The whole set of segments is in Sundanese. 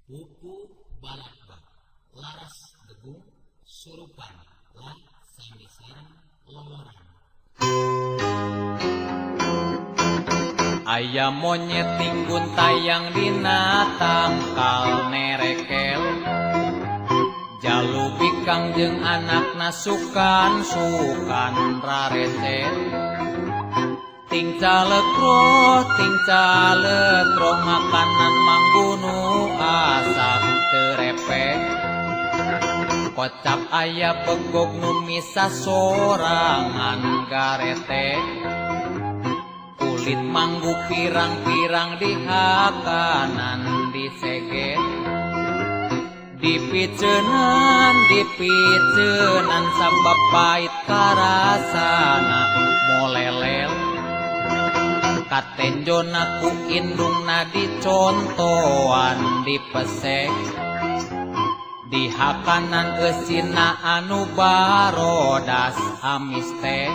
Pupu balakbak laras degung surupan lan sami sareng loloran. Aya monyet tinggun tayang dina tangkal nerekel, jalu bikang jeung anakna sukan-sukan rarecet. Ting calekroh makanan manggunu asap terepek. Kocap aya begog nu misa sorangan garete. Kulit manggu pirang-pirang dihakanan diseget. Dipiceunan sabab pait karasana molelel. Katenjona ku indungna dicontoan dipesek. Dihakanan eusina anu barodas amis teh.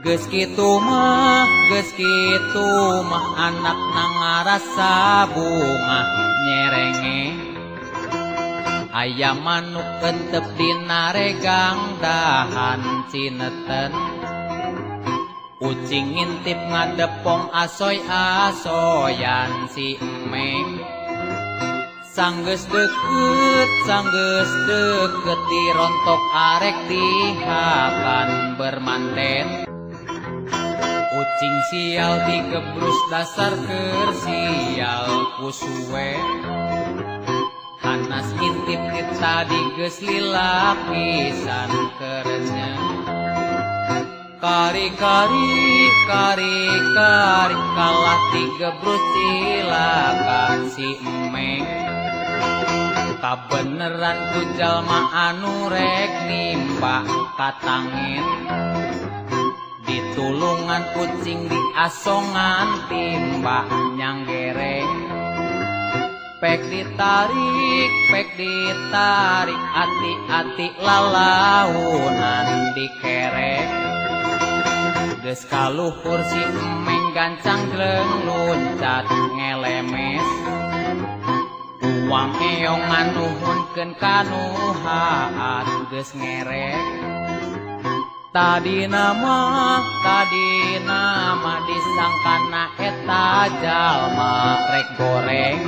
Geus kitu mah anakna ngarasa bungah nyerenge. Aya manuk entep dina regang dahan cineten. Ucing ngintip ngadepong asoy-asoyan si emeng. Sanggeus deukeut dirontok arek dihakan bermanten. Ucing sial digebrus dasar keur sial ku suwe. Hanas ngintip ti tadi geus lila pisan kerennya. Kari-kari kalah digebrus cilaka si emeng. Kabeneran ku jalma anu rek nimba katangin. Ditulungan kucing diasongan timba nyanggereng. Pek ditarik ati-ati lalaunan dikerek. Geus kaluhur si emeng gancang gleng luncat ngelemes. Uang eong nganuhunkeun kanu haat geus ngerek. Tadi nama disangkana eta jalma rek goreng.